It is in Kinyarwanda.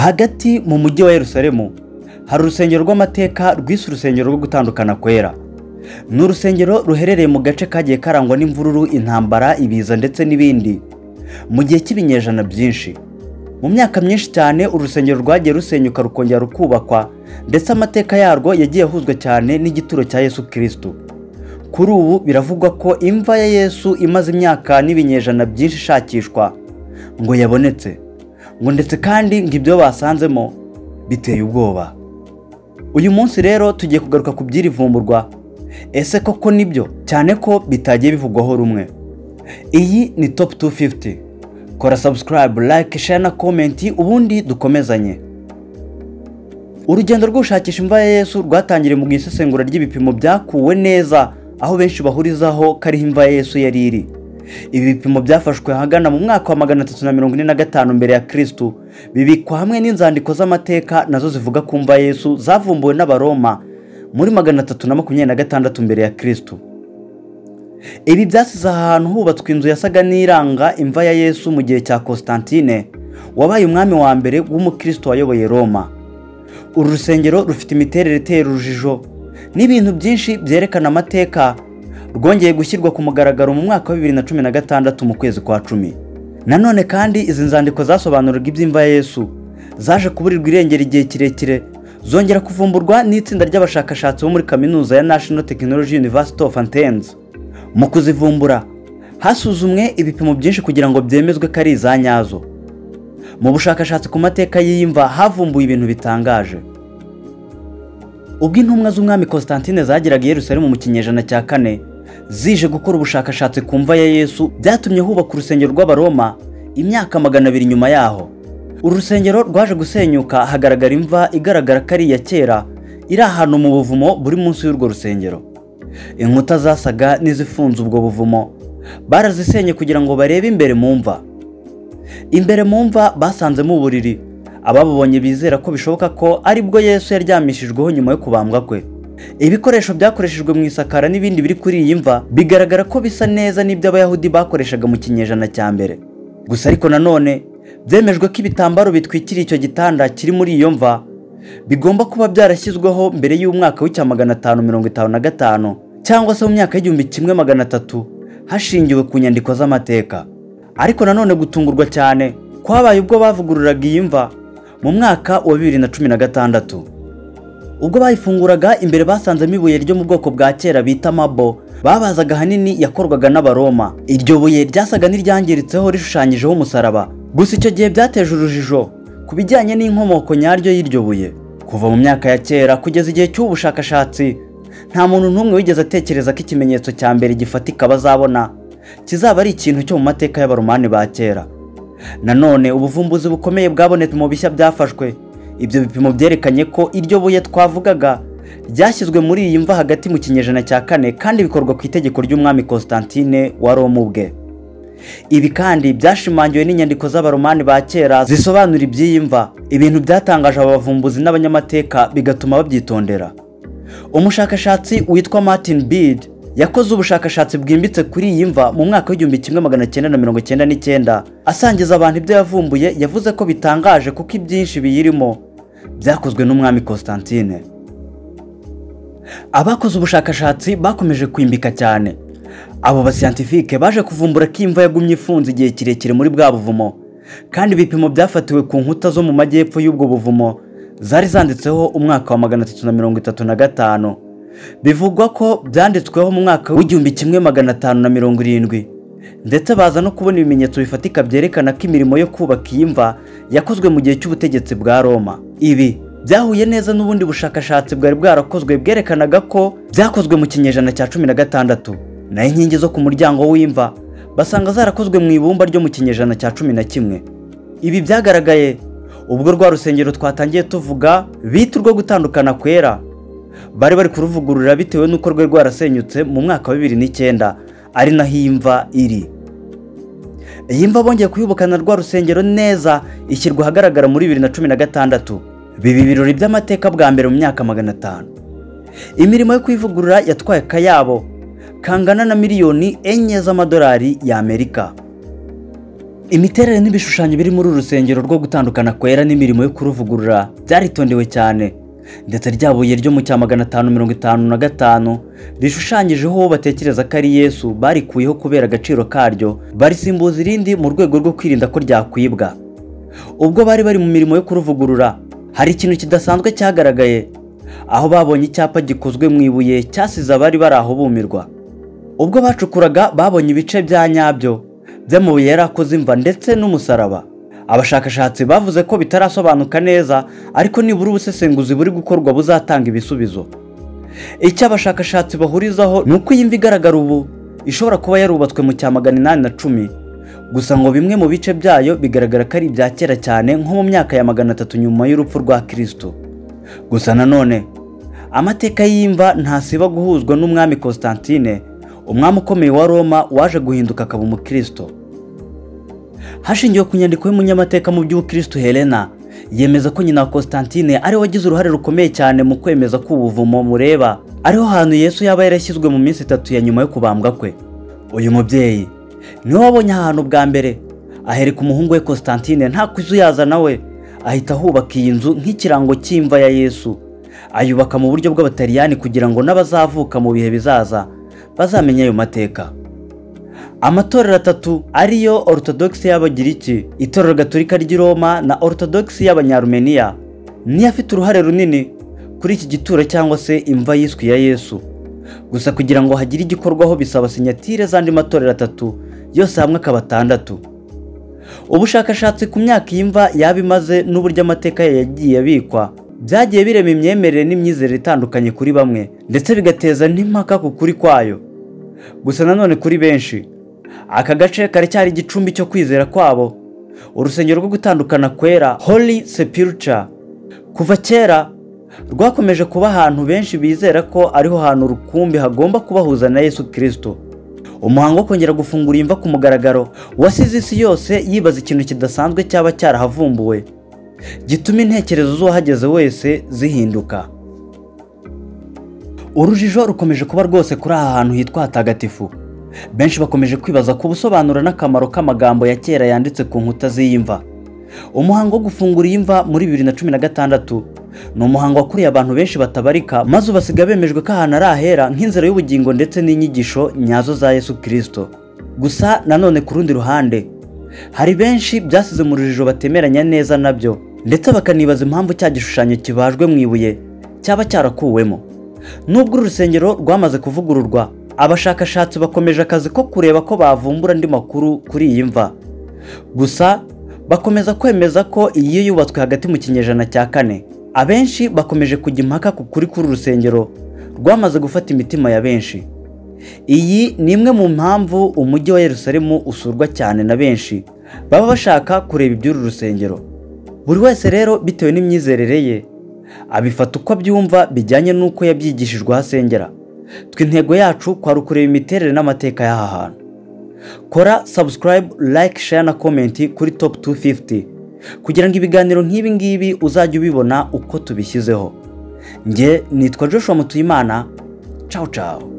Hagati mu mujyi wa Yerusalemu hari urusengero rw'amateka rwise urusengero rwo gutandukana kwera. Ni urusengero ruherereye mu gace kagiye karangwa n'imvururu, intambara, ibiza ndetse n'ibindi mu gihe cy'ibinyejana byinshi. Mu myaka myinshi cyane urusengero rwagiye rusenyuka rukongera rukubakwa, ndetse amateka yarwo yagiye ahuzwa cyane n'igituro cya Yesu Kristo. Kuri ubu biravugwa ko imva ya Yesu imaze imyaka n'ibinyejana byinshi ishakishwa ngo yabonetse, ngo ndetse kandi ngo ibyo basanzemo biteye ubwoba. Uyu munsi rero tugiye kugaruka ku by'iri vumburwa. Ese koko nibyo? Cyane ko bitagiye bivugwaho rumwe. Iyi ni Top 250. Kora subscribe, like, share na comment ubundi dukomezanye. Urugendo rwo gushakisha imva ya Yesu rwatangiriye mu isesengura ry'ibipimo byakuwe neza aho benshi bahurizaho kariho imva ya Yesu yari iri. Ibi bipimo byafashwe ahagana mu mwaka wa 345 mbere ya Kristo, bibikwa hamwe n'inzandiko z'amateka nazo zivuga ku mva ya Yesu zavumbuwe n'Abaroma muri 326 mbere ya Kristo. Ibi byasize ahantu hubatswe inzu yasaga n'iranga imva ya Yesu mu gihe cya Constantine, wabaye umwami wa mbere w'umukristo wayoboye Roma. Uru rusengero rufite imiterere itera urujijo n'ibintu byinshi byerekana amateka, rwongeye gushyirwa ku mugaragaro mu mwaka wa 2016 mu kwezi kwa 10. Nanone kandi izi nzandiko zasobanuraga iby'imva ya Yesu zaje kuburirwa irengero igihe kirekire, zongera kuvumburwa n'itsinda ry'abashakashatsi bo muri kaminuza ya National Technology University of Athens. Mu kuzivumbura hasuzumwe ibipimo byinshi kugira ngo byemezwe ko ari iza nyazo. Mu bushakashatsi ku mateka y'iyi mva havumbuwe ibintu bitangaje. Ubwo intumwa z'umwami Constantine zageraga i Yerusalemu mu kinyejana cya 4 zije gukora ubushakashatsi ku mva ya Yesu, byatumye hubaka urusengero rw'Abaroma imyaka 200 nyuma yaho. Uru rusengero rwaje gusenyuka hagaragara imva igaragara ko ari iya kera iri ahantu mu buvumo buri munsi y'urwo rusengero. Inkuta zasaga n'izifunze ubwo buvumo barazisenye kugira ngo barebe imbere mu mva. Imbere mu mva basanzemo uburiri, ababubonye bizera ko bishoboka ko aribwo Yesu yaryamishijweho nyuma yo kubambwa kwe. Ibikoresho byakoreshejwe mu isakara n'ibindi biri kuri iyi mva bigaragara ko bisa neza n'ibyo Abayahudi bakoreshaga mu kinyejana cya mbere. Gusa ariko nanone byemejwe ko ibitambaro bitwikiriye icyo gitanda kiri muri iyo mva bigomba kuba byarashyizweho mbere y'umwaka w'icya 555 cyangwa se mu myaka y'1300 hashingiwe ku nyandiko z'amateka. Ariko nanone gutungurwa cyane kwabaye ubwo bavugururaga iyi mva mu mwaka wa 2016. Ubwo bayifunguraga imbere basanzemo ibuye ryo mu bwoko bwa kera bita mabo, babazaga ahanini yakorwaga n'Abaroma. Iryo buye ryasaga n'iryangiritseho rishushanyijeho umusaraba. Gusa icyo gihe byateje urujijo ku bijyanye n'inkomoko nyaryo y'iryo buye. Kuva mu myaka ya kera kugeza igihe cy'ubu bushakashatsi, nta muntu n'umwe wigeze atekereza ko ikimenyetso cya mbere gifatika bazabona kizaba ari ikintu cyo mu mateka y'Abaromani ba kera. Nanone ubuvumbuzi bukomeye bwabonetse mu bishya byafashwe. Ibyo bipimo byerekanye ko iryo buye twavugaga ryashyizwe muri iyi mva hagati mu kinyejana cya 4 kandi bikorwa ku itegeko ry'umwami Constantine wa Roma ubwe. Ibi kandi byashimangiwe n'inyandiko z'Abaromani ba kera zisobanura iby'iyi mva, ibintu byatangaje aba bavumbuzi n'abanyamateka bigatuma babyitondera. Umushakashatsi witwa Martin Beard yakoze ubushakashatsi bwimbitse kuri iyi mva mu mwaka w'1999, asangiza abantu ibyo yavumbuye. Yavuze ko bitangaje kuko ibyinshi biyirimo byakozwe n'umwami Constantine. Abakoze ubushakashatsi bakomeje kwimbika cyane. Abo bascientifique baje kuvumbura ko imva yagumye ifunze igihe kirekire muri bwa buvumo, kandi ibipimo byafatiwe ku nkuta zo mu majyepfo y'ubwo buvumo zari zanditseho umwaka wa 335. Bivugwa ko byanditsweho mu mwaka w'1570, ndetse baza no kubona ibimenyetso bifatika byerekana ko imirimo yo kubaka iyi mva yakozwe mu gihe cy'ubutegetsi bwa Roma. Ibi byahuye neza n'ubundi bushakashatsi bwari bwarakozwe bwerekanaga ko byakozwe mu kinyejana cya 16. Naho inkingi zo ku muryango w'imva basanga zarakozwe mu ibumba ryo mu kinyejana cya 11. Ibi byagaragaye ubwo rwa rusengero twatangiye tuvuga bita urwo gutandukana kwera bari bari kuruvugurura bitewe n'uko rwe rwarasenyutse mu mwaka wa 2009, ari naho iyi mva iri. Iyi mva bongeye kuyubakana rwa rusengero neza ishyirwa ahagaragara muri 2016. Biba ibirori by'amateka bwa mbere mu myaka 500. Imirimo yo kuyivugurura yatwaye akayabo kangana na miliyoni 4 z'amadolari y'Amerika. Imiterere n'ibishushanyo biri muri uru rusengero rwo gutandukana kwera n'imirimo yo kuruvugurura byaritondewe cyane, ndetse ryabuye ryo mu cya 555 rishushanyijeho uwo batekereza ko ari Yesu barikuyeho kubera agaciro karyo, barisimbuza irindi mu rwego rwo kwirinda ko ryakwibwa. Ubwo bari mu mirimo yo kuruvugurura, hari ikintu kidasanzwe cyagaragaye, aho babonye icyapa gikozwe mu ibuye cyasize abari bari aho bumirwa. Ubwo bacukuraga babonye ibice bya nyabyo by'amabuye yari akoze imva ndetse n'umusaraba. Abashakashatsi bavuze ko bitarasobanuka neza, ariko nibura ubusesenguzi buri gukorwa buzatanga ibisubizo. Icyo abashakashatsi bahurizaho ni uko iyi mva igaragara ubu ishobora kuba yarubatswe mu cya 810, gusa ngo bimwe mu bice byayo bigaragara ko ari ibya kera cyane, nko mu myaka ya 300 nyuma y'urupfu rwa Kristo. Gusa nanone amateka y'imva ntasiba guhuzwa n'umwami Constantine, umwami ukomeye wa Roma waje guhinduka akaba umukristo. Hashingiwe ku nyandiko y'umunyamateka mu by'ubukristo Helena, yemeza ko nyina wa Constantine ari we wagize uruhare rukomeye cyane mu kwemeza ko ubuvumo mureba ariho hantu Yesu yaba yarashyizwe mu minsi 3 ya nyuma yo kubambwa kwe. Uyu mubyeyi niwe wabonye ahantu bwa mbere, ahereka umuhungu we Constantine nta kuzuyaza nawe ahita ahubaka iyi nzu nk'ikirango cy'imva ya Yesu, ayubaka mu buryo bw'Abataliyani kugira ngo n'abazavuka mu bihe bizaza bazamenye ayo mateka. Amatorero 3 ariyo Orthodox y'Abagiriki, Itorero Gatolika ry'i Roma na Orthodox y'Abanyarumeniya niyo afite uruhare runini kuri iki gituro cyangwa se imva yiswe ya Yesu. Gusa kugira ngo hagire igikorwaho bisaba sinyatire z'andi matorero 3 yose hamwe akaba 6. Ubushakashatsi ku myaka y'imva yaba imaze n'uburyo amateka ye yagiye abikwa byagiye birema imyemerere n'imyizerere itandukanye kuri bamwe, ndetse bigateza n'impaka ku kuri kwayo. Gusa nanone kuri benshi aka gace karacyari igicumbi cyo kwizera kwabo. Urusengero rwo gutandukana kwera, Holy Sepulchre, kuva kera rwakomeje kuba ahantu benshi bizera ko ariho hantu rukumbi hagomba kubahuza na Yesu Kristo. Umuhango wo kongera gufungura imva ku mugaragaro wasize isi yose yibaza ikintu kidasanzwe cyaba cyarahavumbuwe gituma intekerezo z'uwahageze wese zihinduka. Urujijo rukomeje kuba rwose kuri aha hantu hitwa hatagatifu. Benshi bakomeje kwibaza ku busobanuro n'akamaro k'amagambo ya kera yanditse ku nkuta z'iyi mva. Umuhango wo gufungura iyi mva muri 2016 ni umuhango wakuriye abantu benshi batabarika, maze ubasiga bemejwe ko ahantu ari ahera nk'inzira y'ubugingo ndetse n'inyigisho nyazo za Yesu Kristo. Gusa nanone ku rundi ruhande hari benshi byasize mu rujijo batemeranya neza nabyo, ndetse bakanibaza impamvu cya gishushanyo kibajwe mu ibuye cyaba cyarakuwemo. Nubwo uru rusengero rwamaze kuvugururwa, abashakashatsi bakomeje akazi ko kureba ko bavumbura andi makuru kuri iyi mva. Gusa bakomeza kwemeza ko iyi yubatswe hagati mu kinyejana cya 4. Abenshi bakomeje kujya impaka ku kuri kuri urusengero rwamaze gufata imitima ya benshi. Iyi ni imwe mu mpamvu umujyi wa Yerusalemu usurwa cyane na benshi baba bashaka kureba iby'uru rusengero. Buri wese rero bitewe n'imyizerere ye abifata uko abyumva bijyanye n'uko yabyigishijwe aho asengera. Twe intego yacu kwari ukureba imiterere n'amateka y'aha hantu. Kora subscribe, like, share na comment kuri Top 250 kugira ngo ibiganiro nk'ibi ngibi uzajye ubibona uko tubishyizeho. Nge nitwa Joshua Mutuyimana. Ciao ciao.